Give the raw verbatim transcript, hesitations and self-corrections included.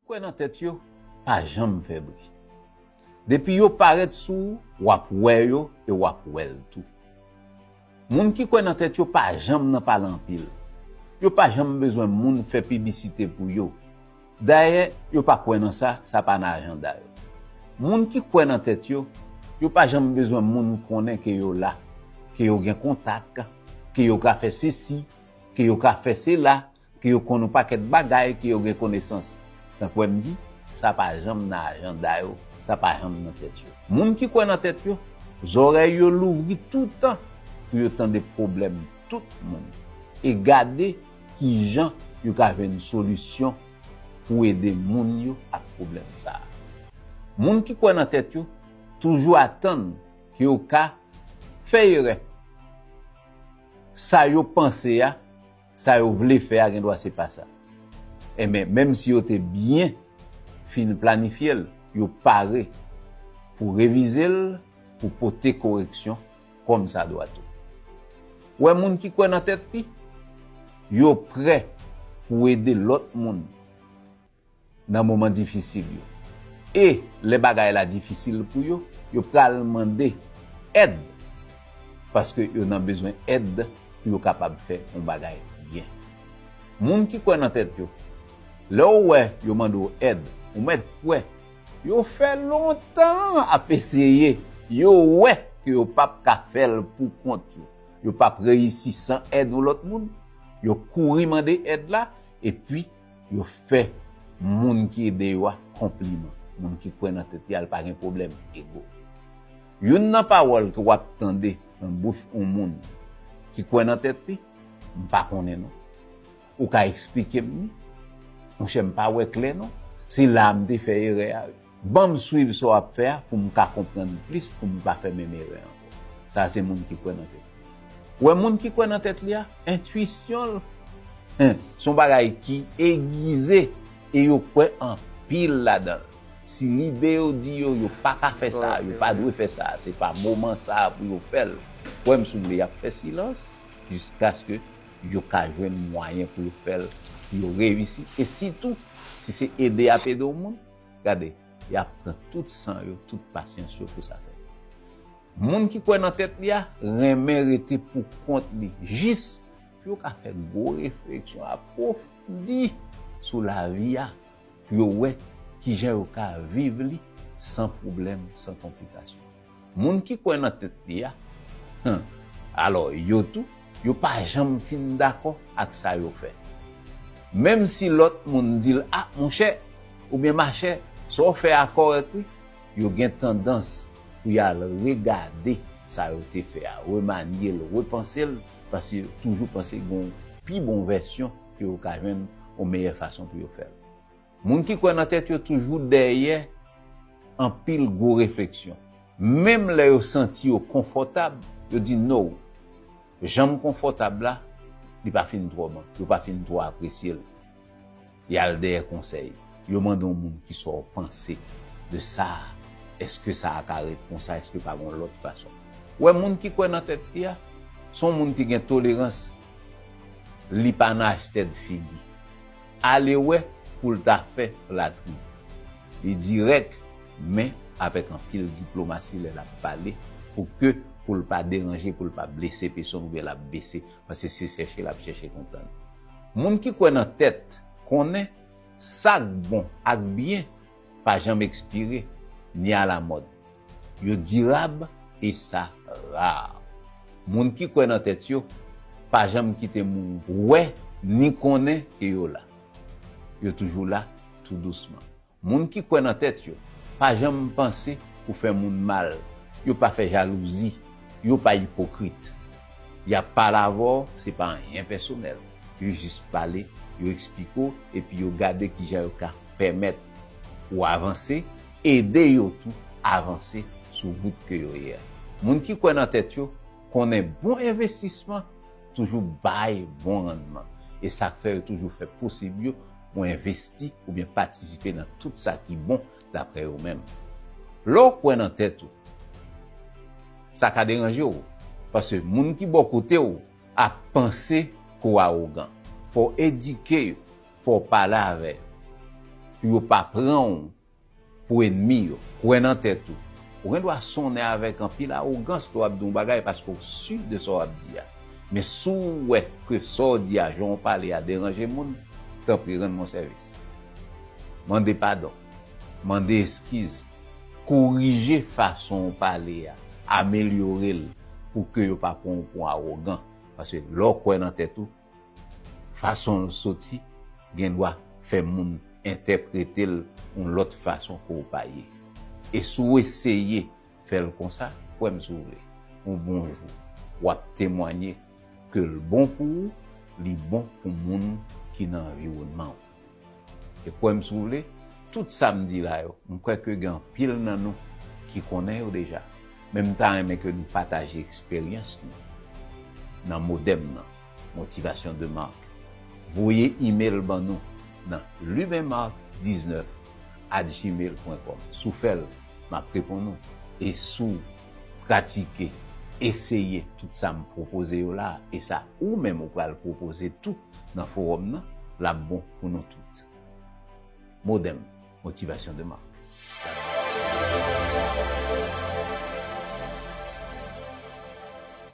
Kwè nan tèt yo pa janm fè bri. Depi yo parèt sou ou, w ap wè yo e w ap wè l tou. Moun ki kwè nan tèt yo pa janm nan pale anpil. Yo pa janm bezwen moun fè piblisite pou yo. Dayè, yo pa kwè nan sa, sa pa nan ajanda yo. Moun ki kwè nan tèt yo, yo pa janm bezwen moun konnen ke yo la, ke yo gen kontak, ke yo ka fè sesi, ke yo ka fè sela, ke yo konn yon pakèt bagay, ke yo gen konesans. Tankou m di, sa pa janm nan ajanda yo, sa pa janm nan tèt yo. Moun ki kwè nan tèt yo, zòrèy yo louvri toutan pou yo tande pwoblèm tout moun e gade kijan yo ka jwenn solisyon pou ede moun yo ak pwoblèm sa a. Moun ki kwè nan tèt yo toujou atann ke yo ka fè erè. Sa yo panse a, sa yo vle fè a, gendwa se pa sa. Enben, menm si yo te byen fin planifye l, yo pare pou revize l, pou pote koreksyon kòmsadwa tou. Ou wè moun ki kwè nan tèt li, yo prè pou ede lòt moun nan moman difisil yo. E lè bagay la difisil pou yo, yo pral mande èd, paske yo nan bezwen èd pou yo kapab fè yon bagay byen. Moun ki kwè nan tèt yo, lè w wè yo mande w èd, ou mèt kwè yo fè lontan ap eseye, yo wè ke yo p ap ka fè l pou kont yo, yo p ap reyisi san èd yon lòt moun, yo kouri mande èd la, epi yo fè moun ki ede yo a konpliman. Moun ki kwè nan tèt li a, l pa gen pwoblèm ego. Youn nan pawòl ke w ap tande nan bouch yon moun ki kwè nan tèt li, m pa konnen non. Ou ka eksplike m li? Monchè, m pa wè klè non. Se la a m te fè erè a. Ban m swiv sa w ap fè a pou m ka konprann plis, pou m pa fè menm erè ankò. Sa a se moun ki kwè nan tèt li. Ou wè moun ki kwè nan tèt li a, entwisyon l, hen, se yon bagay ki egize e yo kwè anpil ladan l. Si lide yo di yo, yo pa ka fè sa, yo pa dwe fè sa, se pa moman sa a pou yo fè l. Ou wè m sanble y ap fè silans jiskaske yo ka jwenn mwayen pou yo fè l, pou yo reyisi. E sitou, si se ede y ap ede yon moun, gade, y ap pran tout san yo, tout pasyans yo pou sa fèt. Moun ki kwè nan tèt li a, renmen rete pou kont li, jis pou yo ka fè gwo refleksyon apwofondi sou lavi a, pou yo wè kijan yo ka viv li san pwoblèm, san konplikasyon. Moun ki kwè nan tèt li a, hmm, alò, yo tou, yo pa janm fin dakò ak sa yo fè. Menm si lòt moun di l, a, monchè, oubyen machè, sa w fè a kòrèk wi, yo gen tandans pou y al regade sa yo te fè a, remanye l, repanse l, paske yo toujou panse gen yon pi bon vèsyon ke yo ka jwenn, yon meyè fason pou yo fè l. Moun ki kwè nan tèt yo toujou dèyè anpil gwo refleksyon. Menm lè yo santi yo konfòtab, yo di no. Jan m konfòtab la, li pa fin twò bon, yo pa fin twò apresye l. Y al dèyè konsèy. Yo mande yon moun kisa w panse de sa a. Èske sa a ka ret konsa? Èske pa gen yon lòt fason? Ou wè moun ki kwè nan tèt li a, se yon moun ki gen tolerans. Li pa nan achtèd figi. Ale wè pou l ta fè flatri. Li dirèk, men avèk anpil diplomasi lè l ap pale, pou ke, pou l pa deranje, pou l pa blese pèsonn oubyen l ap blese, paske se chèche l ap chèche konprann. Moun ki kwè nan tèt, konnen sa k bon ak byen pa janm ekspire, ni alamòd. Yo dirab e sa ra. Moun ki kwè nan tèt yo pa janm kite moun wè ni konnen ke yo la. Yo toujou la, tou dousman. Moun ki kwè nan tèt yo pa janm panse pou fè moun mal. Yo pa fè jalouzi. Yo pa ipokrit. Y ap pale avè w, se pa anyen pèsonèl. Yo jis pale, yo eksplike w, epi yo gade kijan yo ka pèmèt ou avanse, ede yo tou avanse sou wout ke yo ye a. Moun ki kwè nan tèt yo konnen bon envestisman toujou bay bon rannman. E sa k fè yo toujou fè posib yo pou envesti oubyen patisipe nan tout sa ki bon daprè yo menm. Lè w kwè nan tèt ou, sa ka deranje w, paske moun ki bò kote w ap panse ke w awogan. Fò w edike yo, fò w pale avè yo. Pou yo pa pran w pou ènmi yo. Kwè nan tèt ou. Ou gen dwa sonnen avèk anpil awogans lè w ap di yon bagay paske w si de sa w ap di a. Men si w wè ke sa w di a, jan w pale a deranje moun, tanpri rann mwen sèvis. Mande padon. Mande eskiz. Korije fason w pale a. Amelyore l pou ke yo pa pran w pou awogan. Paske lè w kwè nan tèt ou, fason l soti gen dwa fè moun entèprete l yon lòt fason ke w pa ye. E si w eseye fè l konsa, kwè m si w vle, yon bon jou, w ap temwanye ke l bon pou ou, li bon pou moun ki nan anviwònman w. E kwè m si w vle, tout sa m di la yo, m kwè ke gen anpil nan nou ki konnen yo deja. Men m ta renmen ke nou pataje eksperyans nou nan Modem nan, Motivation de Marc. Voye imèl ban nou nan lumenmarc diznèf at gmail pwen kòm. Si w fè l, m ap reponn ou. E si w pratike, eseye tout sa m pwopoze yo la, e sa ou menm ou pral pwopoze tou nan fowòm nan, l ap bon pou nou tout. Modem, Motivation de Marc.